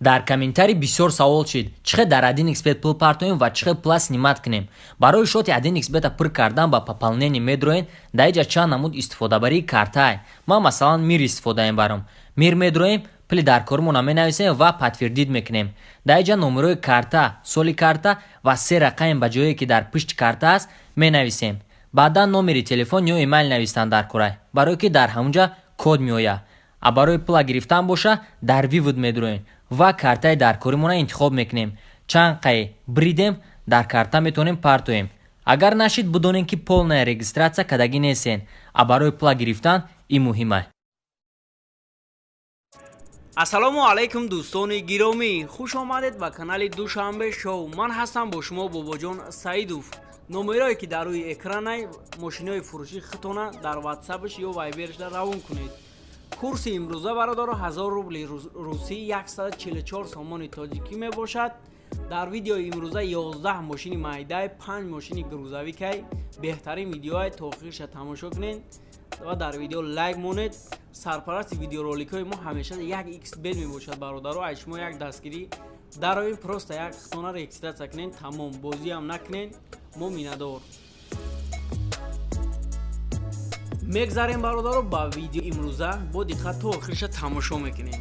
Дар комментарий бисёр савол шид: чӣ хел дар 1xBet пул партоем ва чӣ хел пула снимать кунем. Барои счёти 1xBet-а пур кардан ба пополнение медроен. Дар иҷа чанд намуд истифодабарии картае. Ман, масалан, Мир истифода мебарам. Мир медроем, пули даркоримона менависем ва подтвердить мекунем. Дар иҷа номерои карта, соли карта ва се рақаме ба ҷое, ки дар пушти карта аст, менависем. Баъдан номери телефон ё имейл навистан дар корай, барое ки дар ҳамунҷа код меояд. А барои пула гирифтан боша, дар вывод медроем ва картаи даркоримона интихоб мекунем. Чанд қай бридем, дар карта метавонем партоем. Агар нашид, бидонем, ки полная регистрация кардагӣ нестен. А барои пула гирифтан ин муҳима. Ассалому алайкум, дӯстони гиромӣ, хуш омадед ба канали Душанбе Шоу. Ман ҳастам бо шумо Бобоҷон Саидов. Номерое, ки дар рӯи экранай, мошинои фурӯшӣ хитона дар ватсапш ё вайбершда равон кунед. Курси имрӯза, бародаро, 1000 рубли русӣ 144 сомони тоҷикӣ мебошад. Дар видеои имрӯза 11 мошини майдай, 5 мошини грузовикай. Беҳтарин видеоай, то охирша тамошо кунед ва дар видео лайк монед. Сарпарасти видеороликҳои мо ҳамеша як xBet мебошад. Бародаро, ай шумо як дастгирӣ дароем, просто як хитона регистрация кунед, тамом, бозиам накунед, мо миннатдор. Мегзарем, бародаро, ба видео имрӯза, бо диққат то охирша тамошо мекунем.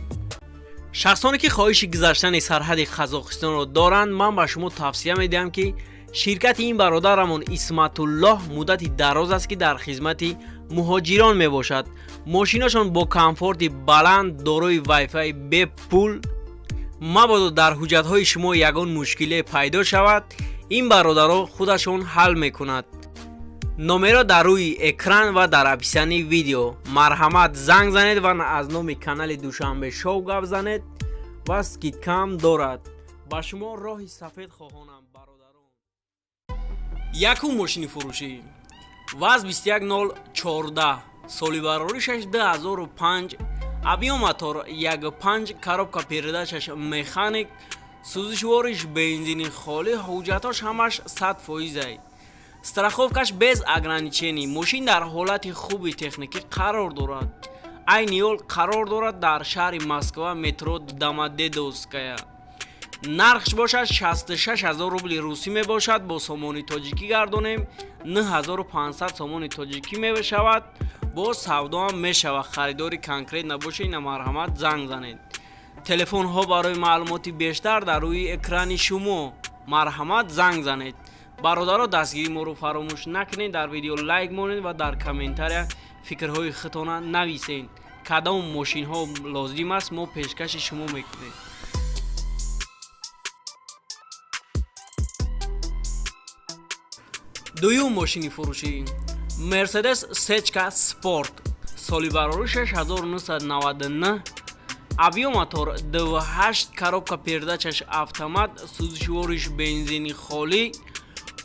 Шахсоне, ки хоҳиши гузаштани сарҳади Қазоқистонро доранд, ман ба шумо тавсия медиҳам, ки ширкати ин бародарамон Исматуллоҳ муддати дароз аст, ки дар хизмати муҳоҷирон мебошад. Мошиношон бо комфорти баланд, дорои вайфай бепул. Мабодо дар ҳуҷҷатҳои шумо ягон мушкиле пайдо шавад, ин бародаро худашон ҳал мекунад. Номеро дар рӯи экран ва дар описании видео, марҳамат, занг занед ва аз номи канали Душанбе Шоу гап занед ва скидкаам дорад. Ба шумо роҳи сафед хоҳонам, бародарон. Якум мошини фурӯшӣ: ВАЗ 21014, соли бароришаш 2005, объём мотор 1,5, коробка передачаш механик, сӯзишвориш бензини холӣ, ҳуҷҷатош ҳамаш 100 фоизай, страховкаш без ограничений. Мошин дар ҳолати хуби техникӣ қарор дорад. Айни ҳол қарор дорад дар шаҳри Москва, метро Домодедовская. Нархш бошад 66 ҳазор рубли русӣ мебошад. Бо сомони тоҷикӣ гардонем, 9500 сомони тоҷикӣ мешавад. Бо савдоам мешавад. Харидори конкрет набошед, ина марҳамат, занг занед. Телефонҳо барои маълумоти бештар дар рӯи экрани шумо, марҳамат, занг занед. Бародаро, дастгирии моро фаромӯш накунед, дар видео лайк монед ва дар комментария фикрҳои худтона нависед. Кадом мошинҳо лозим аст, мо пешкаши шумо мекунем. Дуюм мошини фурӯшӣ: Мерседес Сечка Спорт, соли бароришаш 1999, объём мотор 28, коробка передачаш автомат, сӯзишвориш бензини холӣ,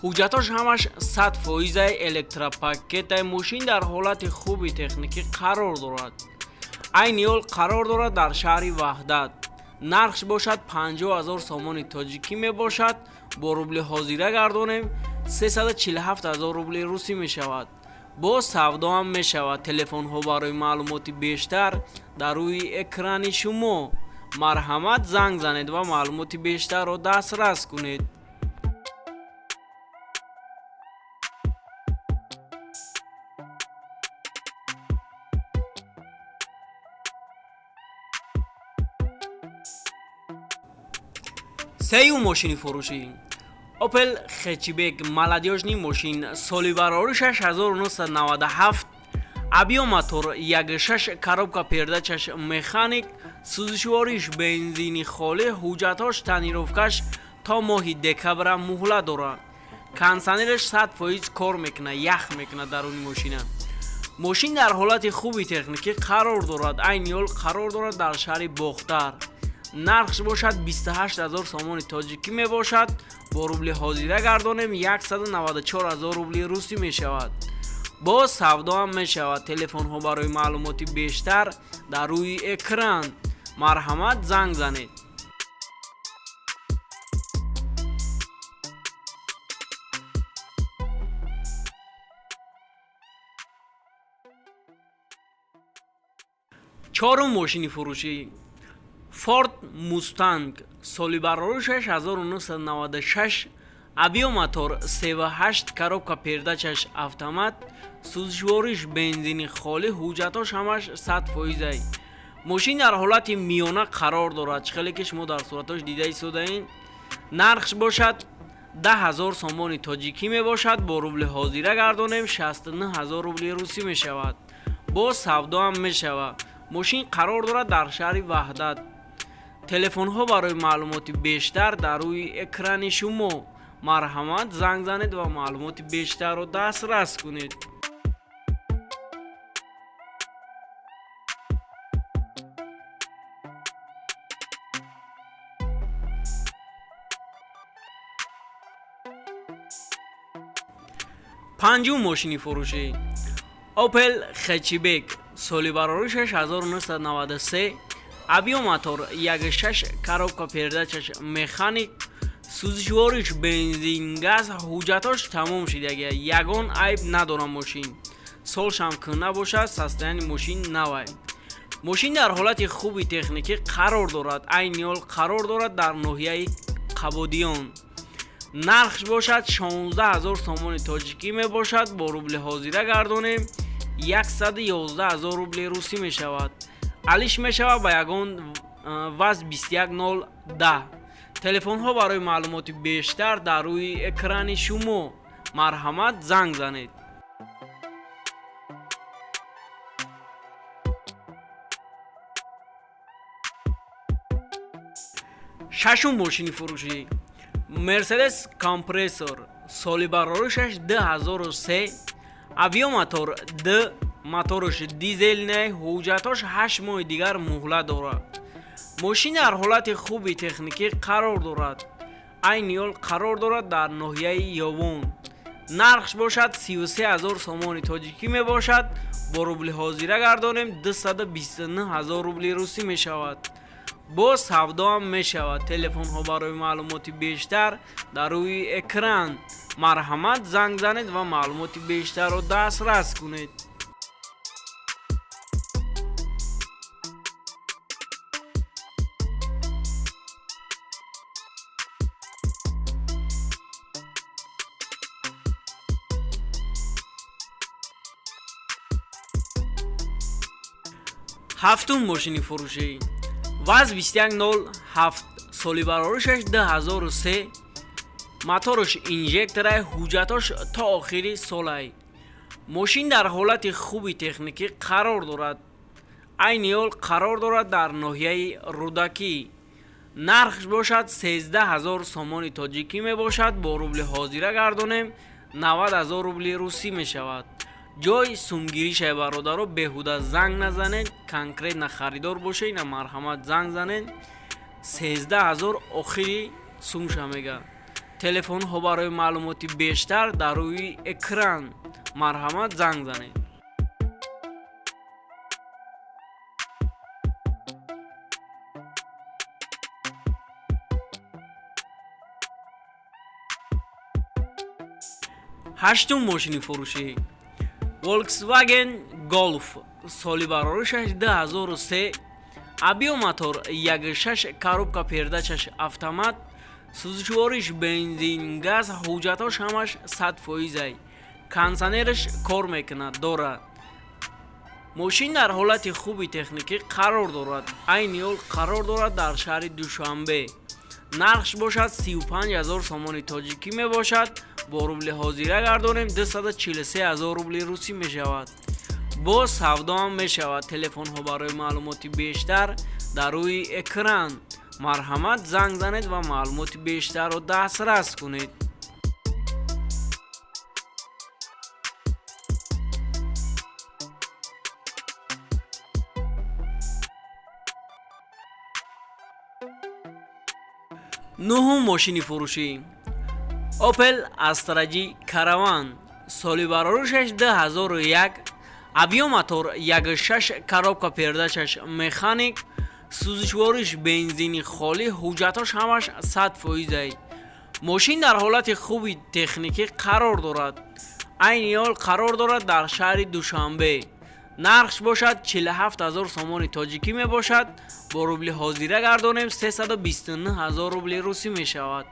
ҳуҷҷатош ҳамаш 100 фоизай, электропакетай. Мошин дар ҳолати хуби техникӣ қарор дорад. Айни ҳол қарор дорад дар шаҳри Ваҳдат. Нархш бошад 50 ҳазор сомони тоҷикӣ мебошад. Бо рубли ҳозира гардонем, 347 ҳазор рубли русӣ мешавад. Бо савдоам мешавад. Телефонҳо барои маълумоти бештар дар рӯи экрани шумо, марҳамат, занг занед ва маълумоти бештарро дастрас кунед. Сеюм мошини фурӯшӣ: Опел Хэтчбек, молодёжный мошин, соли бароришаш 1997, объём мотор 1,6, коробка передачаш механик, сӯзишвориш бензини холӣ, ҳуҷҷатош тонировкаш то моҳи декабра муҳлат дорад. Кондитсионераш 100 фоиз кор мекунад, ях мекунад даруни мошина. Мошин дар ҳолати хуби техникӣ қарор дорад. Айни ҳол қарор дорад дар шаҳри Бохтар. Нархш бошад 28 ҳазор сомони тоҷикӣ мебошад. Бо рубли ҳозира гардонем, 194 ҳазор рубли русӣ мешавад. Боз савдоам мешавад. Телефонҳо барои маълумоти бештар дар рӯи экран, марҳамат, занг занед. Чорум мошини фурӯшӣ: Форд Мустанг, соли бароришаш 1996, объём мотор 3,8, коробка передачаш автомат, сӯзишвориш бензини холӣ, ҳуҷҷатош ҳамаш 100 фоизай. Мошин дар ҳолати миёна қарор дорад, чӣ хеле ки шумо дар суратҳош дида истодаин. Нархш бошад 10 000 сомони тоҷикӣ мебошад. Бо рубли ҳозира гардонем, 69 000 рубли русӣ мешавад. Боз савдоам мешавад. Мошин қарор дорад дар шаҳри Ваҳдат. Телефонҳо барои маълумоти бештар дар рӯи экрани шумо. Марҳамат, занг занед ва маълумоти бештарро дастрас кунед. Панҷум мошини фурӯшӣ: Опел Хэтчбек, соли бароришаш 1993, объём мотор 1,6, коробка передачаш механик, сӯзишвориш бензин, газ, ҳуҷҷатош тамом шидагия, ягон айб надорам. Мошин солшам кӯҳна бошад, состояние мошин навай. Мошин дар ҳолати хуби техникӣ қарор дорад. Айни ҳол қарор дорад дар ноҳияи Қабодиён. Нархш бошад 16 000 сомони тоҷикӣ мебошад. Бо рубли ҳозира гардонем, 111 000 рубли русӣ мешавад. Алиш мешавад ба ягон ВАЗ 21010. Телефонҳо барои маълумоти бештар дар рӯи экрани шумо. Марҳамат, занг занед. Шашум мошини фурӯшӣ: Мерседес Компрессор, соли бароришаш 2003, объём мотор д, мотораш дизельный, ҳуҷҷатош 8 моҳи дигар муҳлат дорад. Мошин дар ҳолати хуби техникӣ қарор дорад. Айни ҳол қарор дорад дар ноҳияи Ёвон. Нархш бошад 33 000 сомони тоҷикӣ мебошад. Бо рубли ҳозира гардонем, 229 000 рубли русӣ мешавад. Боз савдоам мешавад. Телефонҳо барои маълумоти бештар дар рӯи экран. Марҳамат, занг занед ва маълумоти бештарро дастрас кунед. Ҳафтум мошини фурӯшӣ: ВАЗ 2107, соли бароришаш 2003, мотораш инжекторай, ҳуҷҷатош то охири солай. Мошин дар ҳолати хуби техникӣ қарор дорад. Айни ҳол қарор дорад дар ноҳияи Рӯдакӣ. Нархш бошад 13 000 сомони тоҷикӣ мебошад. Бо рубли ҳозира гардонем, 90 000 рубли русӣ мешавад. Ҷой сумгиришай, бародаро, беҳуда занг назанед. Конкретно харидор бошед, ина марҳамат, занг занед. 13 000 охири сумша мега. Телефонҳо барои маълумоти бештар дар рӯи экран. Марҳамат, занг занед. Ҳаштум мошини фурӯшӣ: Volkswagen Golf, соли бароришаш 2003, объём мотор 1,6, коробка передачаш автомат, сӯзишвориш бензин, газ, ҳуҷҷатош ҳамаш 100 фоизай, кондитсионераш кор мекунад, дорад. Мошин дар ҳолати хуби техникӣ қарор дорад. Айни ҳол қарор дорад дар шаҳри Душанбе. Нархш бошад 35 000 сомони тоҷикӣ мебошад. Бо рубли ҳозира гардонем, 243 000 рубли русӣ мешавад. Боз савдоам мешавад. Телефонҳо барои маълумоти бештар дар рӯи экран. Марҳамат, занг занед ва маълумоти бештарро дастрас кунед. Нуҳум мошини фурӯшӣ: Opel Astra J Caravan, соли бароришаш 2001, объём мотор 1,6, коробка передачаш механик, сӯзишвориш бензини холӣ, ҳуҷҷатош ҳамаш 100 фоизай. Мошин дар ҳолати хуби техникӣ қарор дорад. Айни ҳол қарор дорад дар шаҳри Душанбе. Нархш бошад 47 ҳазор сомони тоҷикӣ мебошад. Бо рубли ҳозира гардонем, 329 ҳазор рубли русӣ мешавад.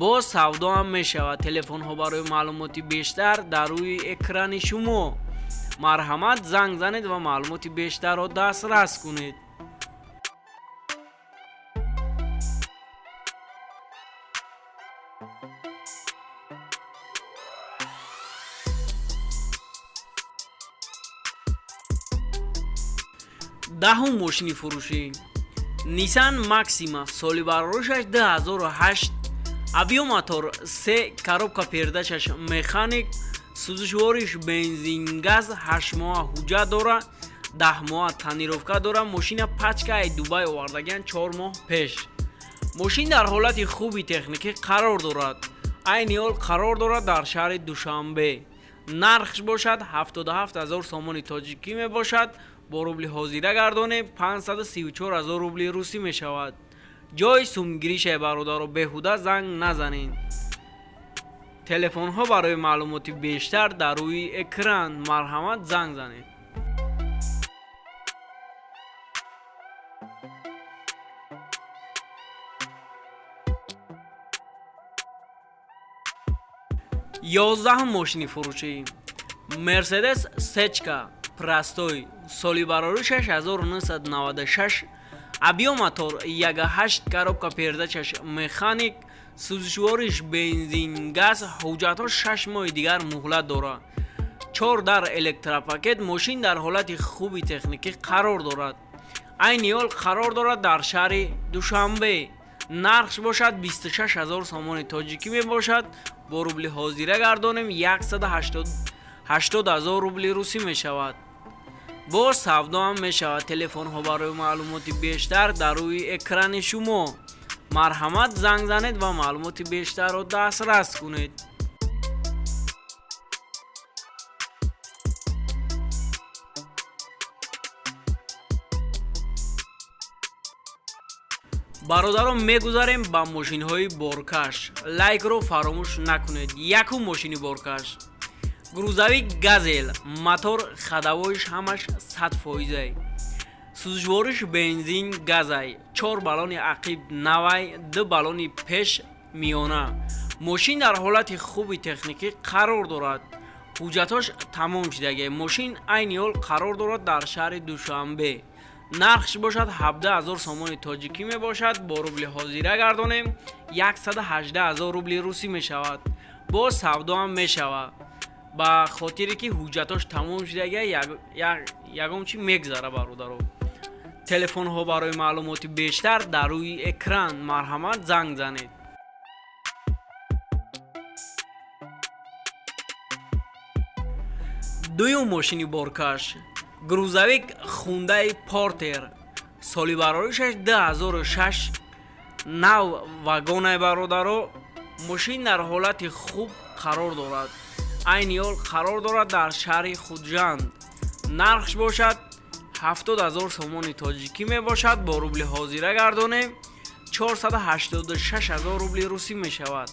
Боз савдо ҳам мешавад. Телефонҳо барои маълумоти бештар дар рӯи экрани шумо. Марҳамат, занг занед ва маълумоти бештарро дастрас кунед. Даҳум мошини фурӯшӣ: Нисан Максима, соли бароришаш 2008, объём мотор се, коробка передачаш механик, сӯзишвориш бензин газ, 8 моҳа ҳуҷҷат дора, 10 моҳа тонировка дора. Мошина пачкаи Дубай овардагиан 4 моҳ пеш. Мошин дар ҳолати хуби техникӣ қарор дорад. Айни ҳол қарор дорад дар шаҳри Душанбе. Нархш бошад 77 ҳазор сомони тоҷикӣ мебошад. Бо рубли ҳозира гардонем, 534 ҳазор рубли русӣ мешавад. Ҷои сумгиришае, бародаро, беҳуда занг назанед. Телефонҳо барои маълумоти бештар дар рӯи экран. Марҳамат, занг занед. 11-ум мошини фурӯшӣ: Мерседес Сечка простой, соли бароришаш 1996, объём мотор 1,8, коробка передачаш механик, сӯзишвориш бензин газ, ҳуҷҷатҳо 6 моҳи дигар муҳлат дорад, чор дар электропакет. Мошин дар ҳолати хуби техникӣ қарор дорад. Айни ҳол қарор дорад дар шаҳри Душанбе. Нархш бошад 26 ҳазор сомони тоҷикӣ мебошад. Бо рубли ҳозира гардонем, 180 ҳазор рубли русӣ мешавад. Боз савдо ҳам мешавад. Телефонҳо барои маълумоти бештар дар рӯи экрани шумо. Марҳамат, занг занед ва маълумоти бештарро дастрас кунед. Бародарон, мегузарем ба мошинҳои боркаш. Лайкро фаромӯш накунед. Якум мошини боркаш: грузовик Газел, мотор ходовойш ҳамаш 100 фоизай, сӯзишвориш бензин газай, чор баллони ақиб навай, ду баллони пеш миёна. Мошин дар ҳолати хуби техникӣ қарор дорад. Ҳуҷҷатҳош тамом шудагиа. Мошин айни ҳол қарор дорад дар шаҳри Душанбе. Нархш бошад 17 ҳазор сомони тоҷикӣ мебошад. Бо рубли ҳозира гардонем, 118 ҳазор рубли русӣ мешавад. Боз савдо ҳам мешавад. Ба хотире ки ҳуҷҷатҳош тамом шудагиа, ягон чи мегзара, бародаро. Телефонҳо барои маълумоти бештар дар рӯи экран. Марҳамат, занг занед. Дуюм мошини боркаш: грузовик Хундай Портер, соли бароришаш 2006, нав вагонай, бародаро. Мошин дар ҳолати хуб қарор дорад. Айни ҳол қарор дорад дар шаҳри Хуҷанд. Нархш бошад 70 ҳазор сомони тоҷикӣ мебошад. Бо рубли ҳозира гардонем, 486 ҳазор рубли русӣ мешавад.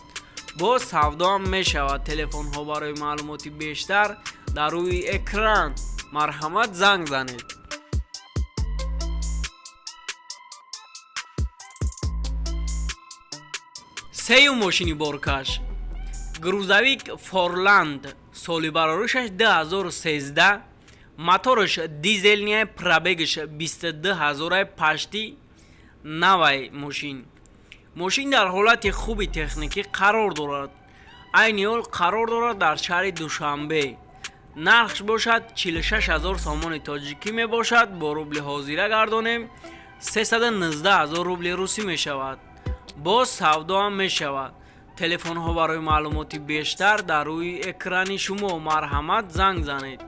Боз савдо ҳам мешавад. Телефонҳо барои маълумоти бештар дар рӯи экран. Марҳамат, занг занед. Сеюм мошини боркаш: грузовик Форланд, соли бароришаш 2013, мотораш дизельный, пробегаш 22 ҳазорай, пашти навай мошин. Мошин дар ҳолати хуби техникӣ қарор дорад. Айни ҳол қарор дорад дар шаҳри Душанбе. Нархш бошад 46 ҳазор сомони тоҷикӣ мебошад. Бо рубли ҳозира гардонем, 319 ҳазор рубли русӣ мешавад. Боз савдо ҳам мешавад. Телефонҳо барои маълумоти бештар дар рӯи экрани шумо. Марҳамат, занг занед.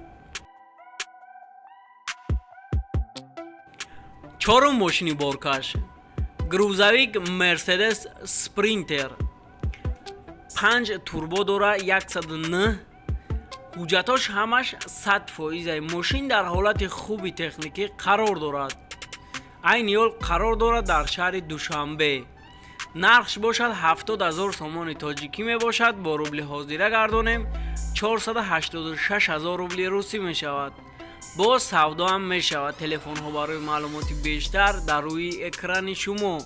Чорум мошини боркаш: грузовик Мерседес Спринтер, панҷ турбо дора, 109, ҳуҷҷатҳош ҳамаш 100 фоизай. Мошин дар ҳолати хуби техникӣ қарор дорад. Айни ҳол қарор дорад дар шаҳри Душанбе. Нархш бошад 70 ҳазор сомони тоҷикӣ мебошад. Бо рубли ҳозира гардонем, 486 ҳазор рубли русӣ мешавад. Боз савдо ҳам мешавад. Телефонҳо барои маълумоти бештар дар рӯи экрани шумо.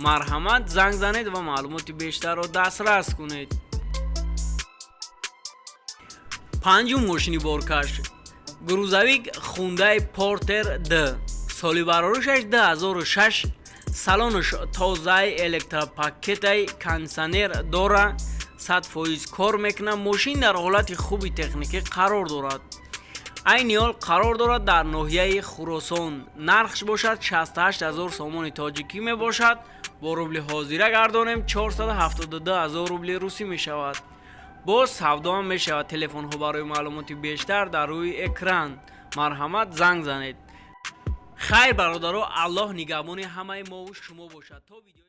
Марҳамат, занг занед ва маълумоти бештарро дастрас кунед. Панҷум мошини боркаш: грузовик Хундай Портер Д, соли бароришаш 2006, салонаш тозаи, электропакетай, кондитсионер дора, 100% кор мекунад. Мошин дар ҳолати хуби техникӣ қарор дорад. Айни ҳол қарор дорад дар ноҳияи Хуросон. Нархш бошад 68 ҳазор сомони тоҷикӣ мебошад. Бо рубли ҳозира гардонем, 472 ҳазор рубли русӣ мешавад. Боз савдо ҳам мешавад. Телефонҳо барои маълумоти бештар дар рӯи экран. Марҳамат, занг занед. Хайр, бародаро, Аллоҳ нигаҳбони ҳамаи мову шумо бошад. То видео.